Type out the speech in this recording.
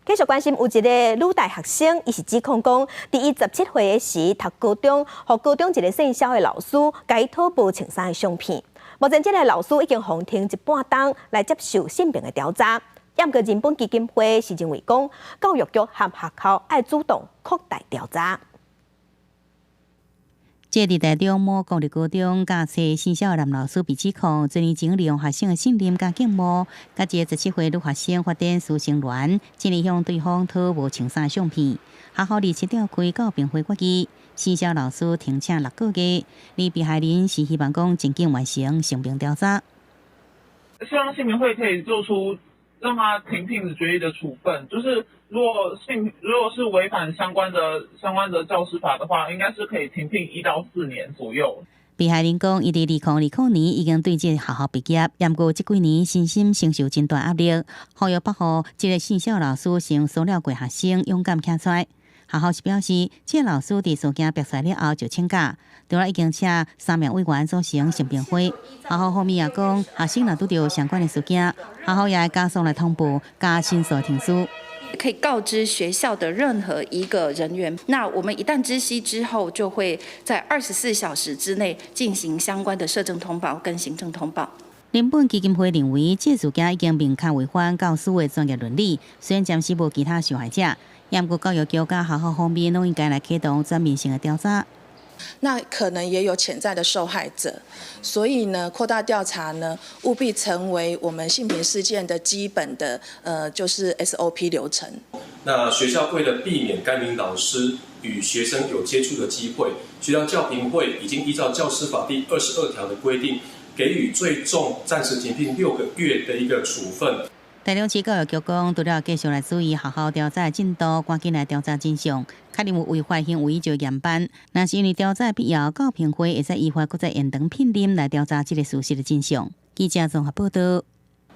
繼續關心有一个女大學生，伊是指控講，佇伊17歲的時讀高中，予高中一个姓蕭的老師共伊討無穿衫的相片。目前這个老師已經予停一半冬來接受性平的調查。毋過人本基金會是認為講，教育局和學校愛主動擴大調查。這佇台中某公立高中教冊姓蕭的男老師被指控，一年前利用學生的信任佮敬慕，佮一个17歲女學生發展師生戀，進而向對方討無穿衫相片。學校27召開教評會決議，姓蕭老師停請6個月，而被害人是希望講盡緊完成性平調查。希望性平會可以做出讓他停聘決議的處分，就是如果是違反相關的教師法的話，應該是可以停聘1到4年左右。被害人講，伊佇2020年已經對這個學校畢業，毋過這幾年身心承受真大壓力，呼籲北予這个姓蕭老師曾騷擾過學生，勇敢站出來。學校是表示，這个老師佇事件爆出來了後就請假，除了已經請三名委員組成性平會。學校方面也講，學生若拄著相關的事件，學校也會加速來通報佮申訴程序。可以告知學校的任何一個人員。那我們一旦知悉之後，就會在24小時之內進行相關的社政通報跟行政通報。人本基金會認為，這事件已經明確違反教師的專業倫理，雖然暫時無其他受害者，毋過教育局佮學校方面攏應該來啟動全面性的調查。那可能也有潛在的受害者，所以呢，擴大調查呢，務必成為我們性平事件的基本的，就是 SOP 流程。那學校為了避免該名老師與學生有接觸的機會，學校教評會已經依照教師法第22條的規定，給予最重暫時停聘6個月的一個處分。台中市教育局講，除了繼續來注意學校調查的進度，趕緊來調查真相，確認有違法行為就嚴辦。若是因為調查必要，教評會會使依法閣再延長聘任來調查這个事實的真相。記者綜合報道。